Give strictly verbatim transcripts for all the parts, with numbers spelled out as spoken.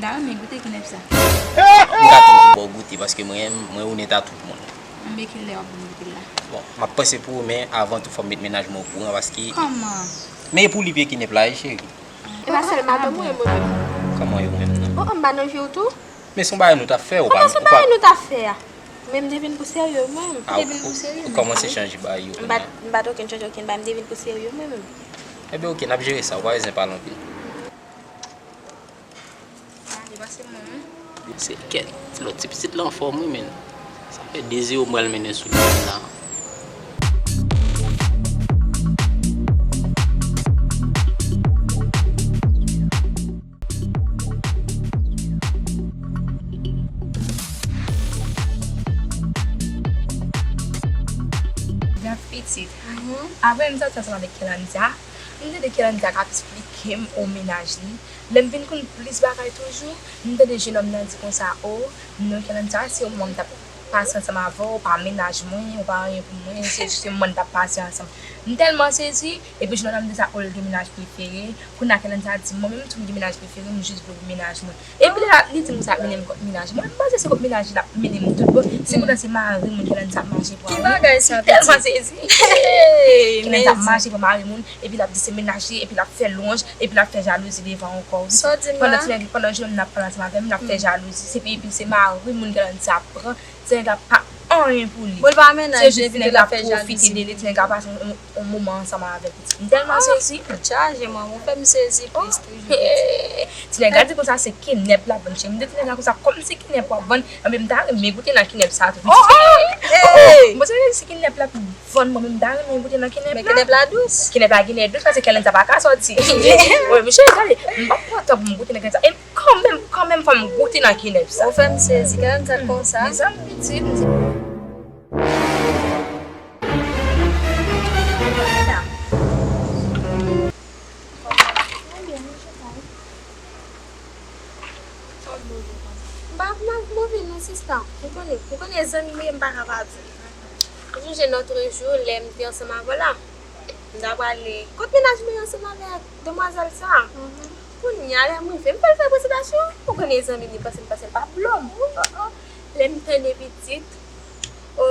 M ta renmen goute kinèp sa. M ka toujou ba w goute, paske mwen, mwen onèt a tout moun. Enben, kilè w ap ban m goute l la? Bon, m ap panse pou ou, men avan tou, fò m met mennaj mwen okouran, paske... Kòman? Men e pou li peye kinèp la, wi, cheri. E pa sèl madanm mwen, mwen menm. Kòman yo menm nan? Oh, oh, m pa nan je w tou? Men se yon bagay nou t ap fè, ou pa... Kòman se yon bagay nou t ap fè a? Men m te vin pou serye, mwen menm. M te vin pou serye, mwen. Ou kòmanse chanje bagay yo kounye a. M pa t okenn chanje okenn bagay, m te vin pou serye, mwen menm. Enben, oke, n ap jere sa, ou pa bezwen pale anpil. Gade, pase mwen, wi. Se kèt. Lòt ti pitit la anfòm, wi, men. Sa fè de zewo m pral mennen sou li la. Gad pitit. Apre m sòti ansanm avèk Kelandja, m tande Kelandja k ap esplike m ou mennaj li. Lè m vin konn plis bagay toujou, m tande jenòm nan di konsa, o, non, Kelandja, se yon moman m t ap pase ansanm avè w, ou pa mennaj mwen, ou pa anyen pou mwen, se jis yon moman n t ap pase ansanm. M tèlman sezi, epi jenòm nan m di sa, o, l gen mennaj prefere. Kounye a Kelandja di, mwen menm tou m gen mennaj prefere, m jis vle w pou mennaj mwen. Epi lè li di m sa ap mennen m kot mennaj mwen, m panse se kot mennaj li l ap mennen m tout bon. Se kontan se mari moun Kelandja ap mache pran. Ki bagay sa, pitit? M tèlman sezi. Kelandja ap mache pran mari moun, epi l ap di se mennaj li, epi l ap fè lwanj, epi l ap fè jalouzi devan ankò, wi. Sa w di m la? Pandan ti nèg, pandan jenòm nan ap pale ansanm avè m, l ap fè jalouzi. Se pi, epi se mari moun Kelandja ap pran. Ti nèg la pa anyen pou li. Bon, l pa mennaj li, epi l ap fè jalouzi. Se jis ti nèg la pwofite de li, ti nèg la pase yon, yon, yon moman ansanm avè l. M tèlman sezi. Tèt chaje, manman, ou fè m sezi plis toujou. Ti nèg la di konsa se kinèp l ap vann, cheri. M di ti nèg la konsa, kòm se kinèp w ap vann, anben m ta renmen goute nan kinèp sa tou, pitit. Oh, oh! Mwen se kinèp l ap vann, mwen menm m ta renmen goute nan kinèp la. Men kinèp la dous. Kinèp la genlè dous, paske Kelandja pa ka sòti. Wi, men cheri, gade, m p ap pran tan pou m goute nan kinèp sa. E kanmenm, kanmenm, fò m goute nan kinèp sa. Ou fè m sezi, Kelandja konsa. Mezanmi, pitit. M pa, m pa move non, sista. Ou konnen, ou konnen zanmi m ye, m pa ka pa di. Ou sonje lòt jou, lè m te ansanm avè w la, m ta prale kot mennaj mwen ansanm avèk demwazèl sa. Kounye a, lè m rive, m fè l fè pretansion. Ou konnen zanmi m, li panse, li panse l pa blo m. Lè m tande pitit, o,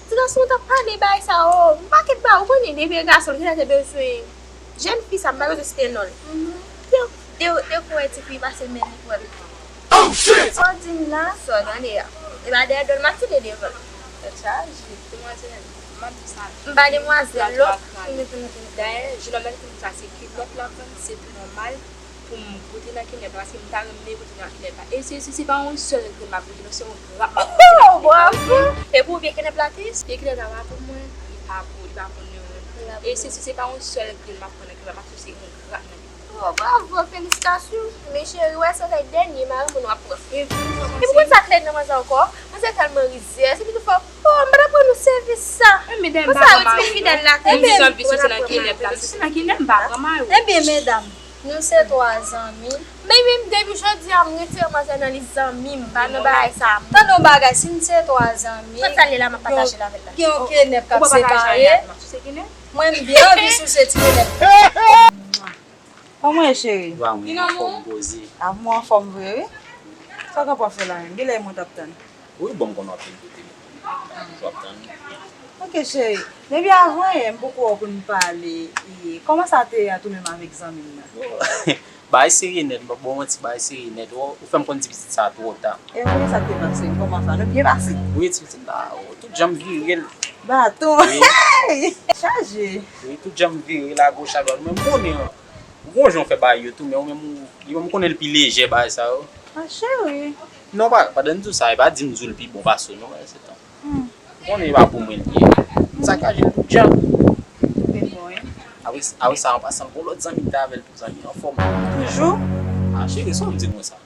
ti gason t ap pale bagay sa, o, m pa ket ba, ou konnen, depi e gason, li genlè te bezwen jèn fi sa, m pa bezwen site non l. Te, te, te kwè tifi pase men li kwè m. Oh, shit! Sa w di m la? Sa w tande a? E pa dèyè do l m ap tire devan l. Tèt chaje. Demwazèl, m ap di sa. M pa demwazèl, non. Dayè, jenòm nan ki di m sa, se kilòt l ap vann, se tou nòmal pou m goute nan kinèp la, paske m ta renmen goute nan kinèp la. E se, se, se pa yon sèl grenn m ap goute, non, se yon grap m ap goute nan kinèp la. Oh, bravo! E pou ou pye kinèp la, tis? Pye kinèp la pa pou mwen, li pa pou, li pa pou nou. E se, se, se pa yon sèl grenn m ap pran nan kinèp la, m ap souse yon grap nan kinèp la. Oh, bravo, felisitasyon. Men cheri, wè se kay dènye mari moun w ap pran. E pou konn sa k lèd nan manzè ankò, manzè tèlman rizèz, epi tou fò, oh, m pa t ap rann ou sèvis sa. Konsa, ou ti fidèl la, te di zanmi souse nan kinèp la, souse nan kinèp, m pa pran mari w. Ebyen, medam, nou se twa zanmi. Men, men, depi jodi a, m retire manzè nan lis zanmi m, pa nan bagay sa. Tande yon bagay, si n se twa zanmi, gen yon kenèp k ap separe. Mwen, m byen anvi souse ti kenèp. Kòman w ye, cheri? Ba mwen anfòm poze. A, mwen anfòm vre, wi. Sa w t ap fè la menm? Genlè mwen t ap tann. Wi, bon, m konnen w ap vin kote m. M ap tann. Ok, cheri. Depi avan yè, m poko wè w pou n pale. E, kòman sa te ye a tou menm avèk zanmi m nan? Bon, bagay serye nèt, m p ap ba w manti, bagay serye nèt. Ou, ou fè m konn ti pitit sa twò ta. E vre, sa k te pase? Kòman sa? Nou byen pase? Wi, ti pitit la, o, tout jan m vire l. Baton. Wi. Chaje. Wi, tout jan m vire l agoch adwat. Mwen, m konnen, ou gon jan w fè bagay yo tou, men ou menm, ou, li menm, m konnen l pi lejè bagay sa yo. A, cheri. Non, pa, pandan m di w sa, e pa di m di w l pi bon pase w, non, men se tan. Hmm. Ou konnen e pa pou mwen l ye. M sakaje l tout jan. Apre, apre sa, an pasan, gon lòt zanmi m te avè l tou, zanmi anfòm. Toujou? A, cheri, sa w di mwen sa?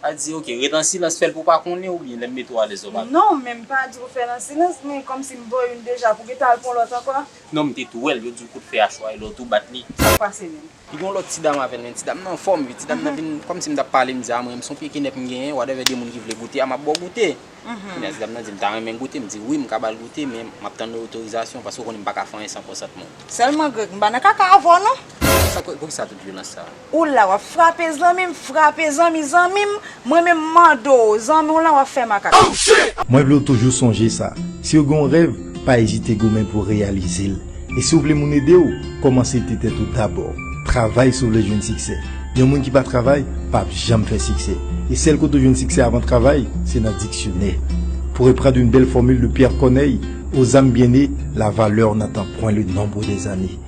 Sa di, ok, ret an silans, fè l pou w pa konnen, oubyen lè m mete w alèz ou pa konnen? Non, men m pa di w fè l an silans, men kòmsi m voye youn deja, pou gentan al pran lòt ankò. Non, m te tou wè l, yo di w kout fè a chwaye lè w tou bat li. Sa k pase menm? Li gen yon lòt ti dam avè l, men ti dam nan anfòm wi. Ti dam nan vin kòmsi m t ap pale, m di, "A, mwen menm se yon pye kenèp m genyen, whatever, de moun ki vle goute, a, m ap ba w goute." Kounye a ti dam nan di m ta renmen goute, m di, "Wi, m ka ba l goute, men m ap tann otorizasyon, paske w konnen m pa ka fè anyen san konsantman w." Sèlman Greg, m pa nan kaka avè w non. Sa, pou, poukisa tout vyolans sa? Ou la w ap frape zanmi m, frape zanmi zanmi m, mwen menm m mande w, zanmi w lan w ap fè makak. Mwen vle w toujou sonje sa, si w gen yon rèv, pa ezite goumen pou w reyalize l. E si w vle moun ede w, kòmanse ede tèt ou dabò. Travay si w vle jwenn siksè. Yon moun ki pa travay, p ap janm fè siksè. E sèl kote w jwenn siksè avan travay, se nan diksyonè. Pour reprendre une belle formule de Pierre Corneille, aux âmes bien nées, la valeur n'attend point le nombre des années.